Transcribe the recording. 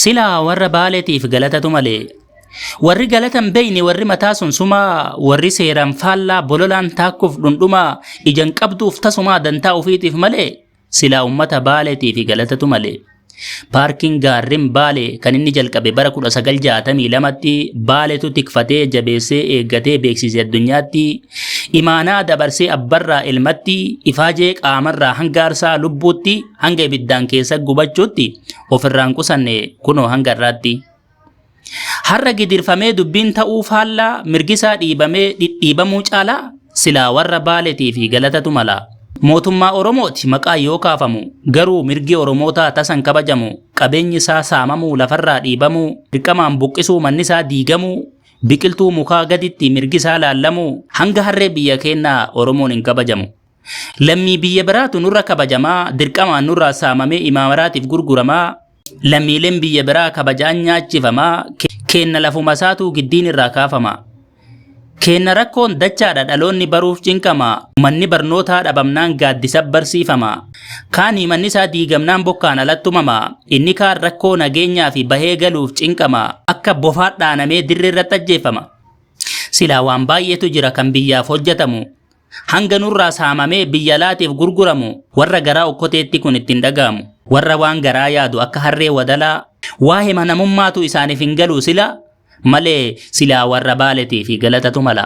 Silaa warra Baaleetiif galatatu malee. Warri galata hin beekne warri mataa sunsumaa warri seeraan faallaa bololaan taakkuuf dhundhumaa ija hin qabduuf tasumaa dantaa ofiitiif malee silaa ummata Baaleetiif galatatu malee. Paarkiin gaarren Baalee kan inni jalqabe bara 1962tti Baaletu tikfatee jabeessee eeggatee beeksise addunyaatti imaanaa dabarsee abbarraa ilmatti ifaajee qaamarraa hanga aarsaa lubbuutti hanga ibiddaan keessa gubachuutti ofirraan qusanne kunoo hanga irraatti. Har'a gidirfamee dubbiin ta'uu faallaa mirgisaa dhiibamee dhidhiibamuu caalaa silaa warra Baaleetii fi galatatu mala. Mootummaa Oromooti maqaa yoo kaafamu garuu mirgi Oromootaa tasan kabajamu qabeenyi isaa saamamuu lafarraa dhiibamuu dirqamaan buqqisuu manni isaa diigamuu biqiltuu mukaa gaditti mirgi isaa laallamuu hanga harree biyya keenyaa Oromoon hin kabajamu. Lammii biyya biraatu nurra kabajamaa dirqamaan nurraa saamamee imaamaraatiif gurguramaa lammiileen biyya biraa kabajaan nyaachifamaa keenna lafuma isaatuu giddiin irraa kaafama. Keenna rakkoon dachaadha dhaloonni baruuf cinqama manni barnootaa dhabamnaan gaaddisa barsiifama. Kaanii manni isaa diigamnaan bokkaan alattumama inni kaan rakkoo nageenyaa fi bahee galuuf cinqama akka bofaa dhaanamee dirree irratti ajjeefama. Silaa waan baay'eetu jira kan biyyaaf hojjetamu. Hanga nurraa saamamee biyya alaatiif gurguramu warra garaa okkoteetti kun ittiin dhaga'amu. Warra waan garaa yaadu akka harree wadalaa waa hima namummaatu isaaniif hin galu sila malee silaa warra Baaleetii fi galatatu mala.